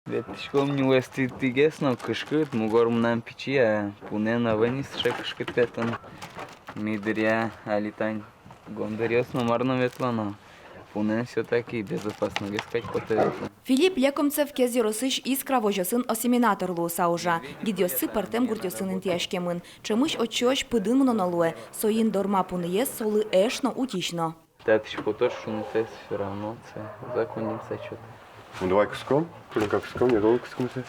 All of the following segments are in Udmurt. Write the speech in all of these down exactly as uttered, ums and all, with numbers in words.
Ветлӥськом нюлэстӥ тӥгес но, кышкыт, мугор мынам пичи, а пунэн ӧвӧл ни сыӵе кышкыт татын. Ми дыръя али тань гондыръёс но, мар но ветло но, пунэн всё-таки безопасногес кадь потэ ветлыны. Филипп Лекомцев Кез ёросысь «Искра» возёсын осеменатор луыса ужа. Гидъёссы пӧртэм гуртъёсын интыяськемын. Ӵемысь отчыозь пыдын мыноно луэ. Соин дорма пуныез солы эш но, утись но. Татысь потоз шунысэз, всё равно сэ закончится чё-то. Ну, давай кыском, только кыском, не долго кыском сэ.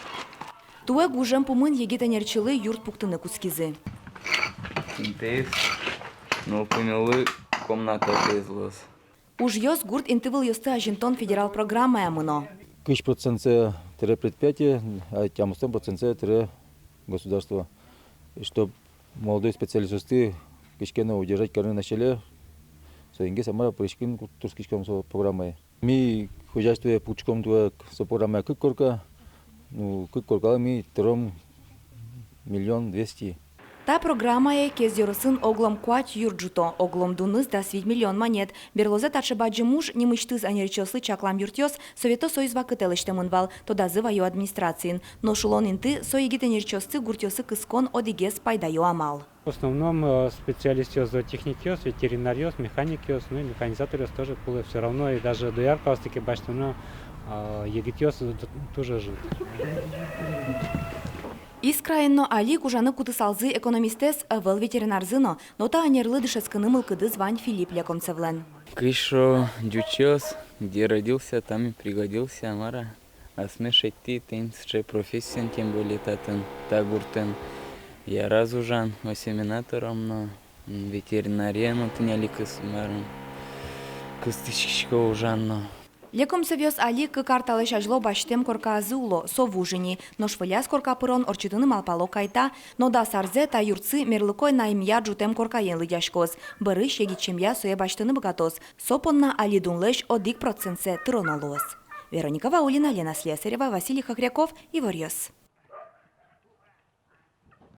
Туэ гужем пумын егит ӧнерчилы юрт пуктыны кутскизы. Интыез нылпимылы комнатаез луоз. Ужъёс «Гурт интывылъёсты азинтон» федерал программая мыно. Кызь процентсэ тыре предприятие, а тямыстон процентсэ тыре государство. И чтоб молодой специалистъёсты кызьы ке но удержать карыны на селе, соин ке самара пыриськыны турттӥськом со программае. Ми хозяйствое пуктӥськом туэ со программае кык корка, ну, кык коркалы ми тыром миллион двести. Та программае Кез ёросын оглом куать юрт ӝуто, оглом дуныз дас вить миллион манет. Берлозэ таӵе бадӟым уж, нимысьтыз ӧнерчиослы чаклам юртъёс, Совето Союз вакытэ лэсьтэмын вал, тодазы ваё администрациын. Нош улон инты — со егит ӧнерчиосты гуртъёсы кыскон одӥгез пайдаё амал. В основном, э, специалистъёс, зоотехникъёс, ветеринаръёс, механикъёс, ну и механизаторъёс тоже кулэ всё равно, и даже дояркаосты ке басьтоно, э, егитъёс т-, тоже ӝуто. «Искраын» но али ик ужаны кутысалзы экономистэз, ӧвӧл ветеринарзы но. Но та ӧнерлы дышетскыны мылкыдыз вань Филипп Лекомцевлэн. Кызьы шуо ӟучъёс: где родился, там и пригодился, мар-а. Асме шедьтӥ тӥни сыӵе профессиен, тем более татын, та гуртын. Яраз ужан осеменатором но, м, ветеринария но тӥни али кыс-, мар-а, кыстӥсько ужан но. Лекомцевъёс али кык ар талэсь азьло басьтэм корказы уло, со вуж ини. Нош выльяз корка пырон ортчытыны малпало кайта. Но дас арзэ та юртсы мерлыко на эмъя ӝутэм коркаен лыдъяськоз. Бӧрысь егит семья сое басьтыны быгатоз. Со понна али дунлэсь одӥг процентсэ тыроно луоз. Вероника Ваулина, Лена Слесарева, Василий Хохряков, «Иворъёс».